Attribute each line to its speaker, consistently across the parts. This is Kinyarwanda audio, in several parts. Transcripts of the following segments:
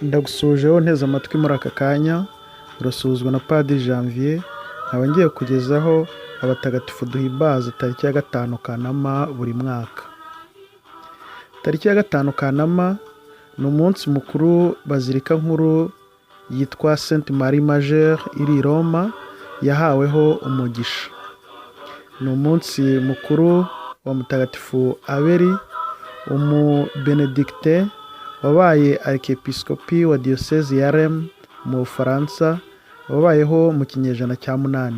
Speaker 1: Ndagusuhuje wowe unteze amatwi muri aka kanya, urasuhuzwa na Padiri Janvier, nkaba ngiye kukugezaho abatagatifu duhimbaza tariki ya 5 Kanama buri mwaka. Tariki ya 5 Kanama ni umunsi mukuru Bazilika nkuru yitwa Sainte Marie Majeure iri i Roma yahaweho umugisha. Ni umunsi mukuru wa Mutagatifu Abeli, umubenedikite wabaye Arkiyepiskopi wa Diyosezi ya Reims mu Bufaransa, wabayeho mu kinyejana cya 8.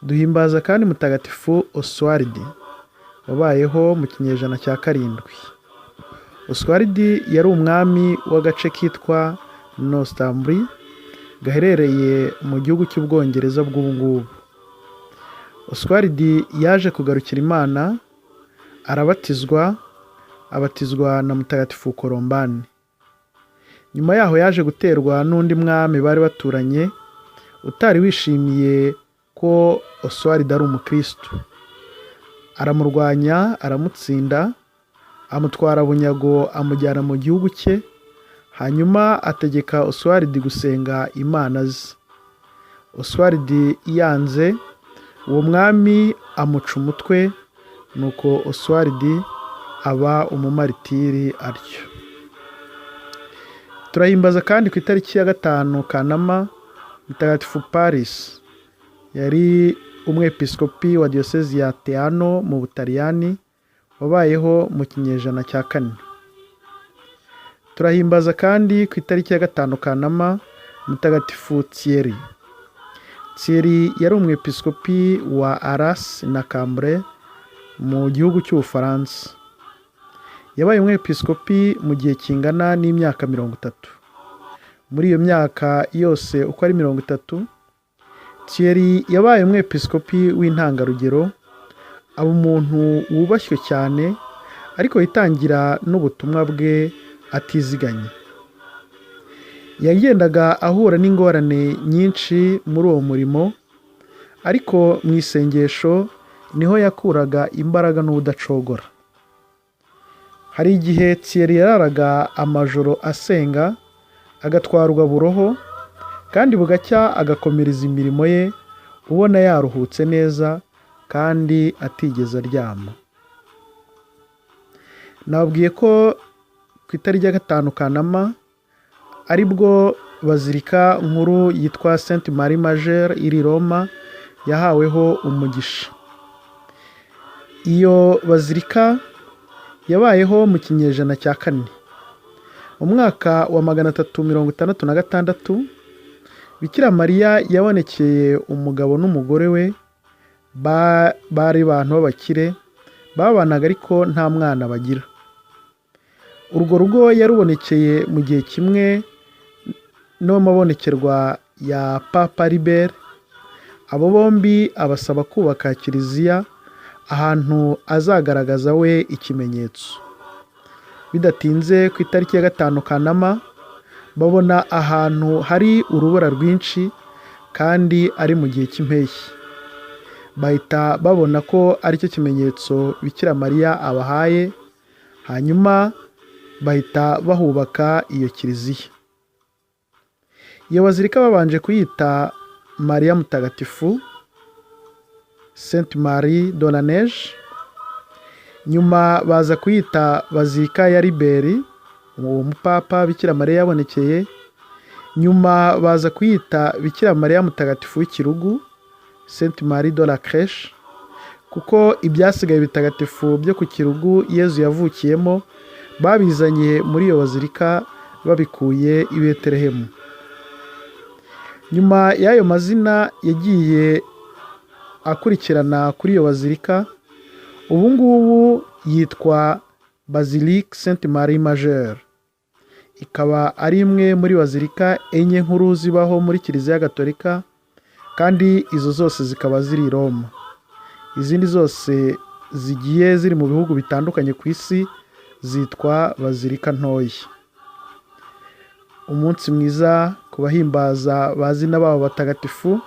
Speaker 1: Duhimbaza kandi Mutagatifu Oswald wabayeho mu kinyejana cya 7. Oswald yari umwami w'agace kitwa Northumbria gaherereye mu gihugu cy'Ubwongereza bw'ubu ngubu. Oswald yaje kugarukira Imana, arabatizwa, abatizwa na Mutagatifu Kolombani. Nyuma yaho yaje guterwa n'undi mwami bari baturanye utari wishimiye ko Oswald ari umukristo. Aramurwanya, aramutsinda, amutwara bunyago amujyana mu gihugu cye, hanyuma ategeka Oswald gusenga imana ze. Oswald yanze, uwo mwami amuca umutwe, nuko Oswald aba umumaritiri atyo. Turahimbaza kandi ku itariki ya 5 Kanama Mutagatifu Paris, yari umwepiskopi wa Diyosezi ya Teano mu Butaliyani, wabayeho mu kinyejana cya 4. Turahimbaza kandi ku itariki ya 5 Kanama Mutagatifu Thierry. Thierry yari umwepiskopi wa Arras na Cambrai mu gihugu cy'Ubufaransa. Yabaye umwepiskopi mu gihe kingana n'imyaka 30. Muri iyo myaka yose uko ari 30, Thierry yabaye umwepiskopi w'intangarugero, aba umuntu wubashywe cyane, ariko yitangira n'ubutumwa bwe atiziganye. Yagendaga ahura n'ingorane nyinshi muri uwo murimo, ariko mu isengesho niho yakuraga imbaraga n'ubudacogora. Hari igihe Thierry yararaga amajoro asenga, agatwarwa buroho, kandi bugacya agakomereza imirimo ye, ubona yaruhutse neza kandi atigeze aryama. Nababwiye ko ku itariki ya 5 Kanama aribwo Bazilika nkuru yitwa Sainte Marie Majeure iri i Roma yahaweho umugisha. Iyo bazilika yabayeho mu kinyejana cya 4. Mu mwaka wa 366, Bikira Mariya yabonekeye umugabo n'umugore we bari abantu b'abakire, babanaga ariko nta mwana bagira. Urwo rugo yarubonekeye mu gihe kimwe n'amabonekerwa ya Papa Libert, abo bombi abasaba kubaka kiliziya ahantu azagaragaza we ikimenyetso. Bidatinze ku itariki ya 5 Kanama babona ahantu hari urubura rwinshi kandi ari mu gihe cy'impeshyi. Bahita babona ko aricyo kimenyetso Bikira Mariya abahaye, hanyuma bahita bahubaka iyo kiliziya. Iyo bazilika babanje kuyita Mariya Mutagatifu, Sainte Marie de la Neige, nyuma baza kuyita Bazilika ya Liberi, uwo mupapa Bikira Mariya yabonekeye, nyuma baza kuyita Bikira Mariya Mutagatifu w'Ikirugu, Sainte Marie de la Crèche, kuko ibyasigaye bitagatifu byo ku kirugu Yezu yavukiyemo babizanye muri iyo bazilika babikuye i Betelehemu. Nyuma y'ayo mazina yagiye akurikirana kuri iyo bazilika, ubu ngubu yitwa Basilique Sainte Marie Majeure. Ikaba ari imwe muri bazilika enye nkuru zibaho muri Kiliziya Gatolika, kandi izo zose zikaba ziri i Roma. Izindi zose zigiye ziri mu bihugu bitandukanye ku isi zitwa bazilika ntoya. Umunsi mwiza ku bahimbaza bazina babo batagatifu,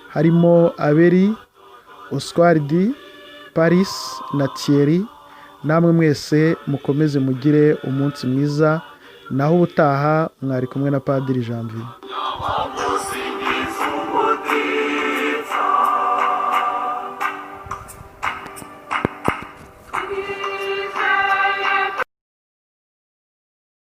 Speaker 1: harimo Abeli, Oswald, Paris na Thierry, namwe mwese mukomeze mugire umunsi mwiza. Naho ubutaha, mwari kumwe na Padiri Janvier.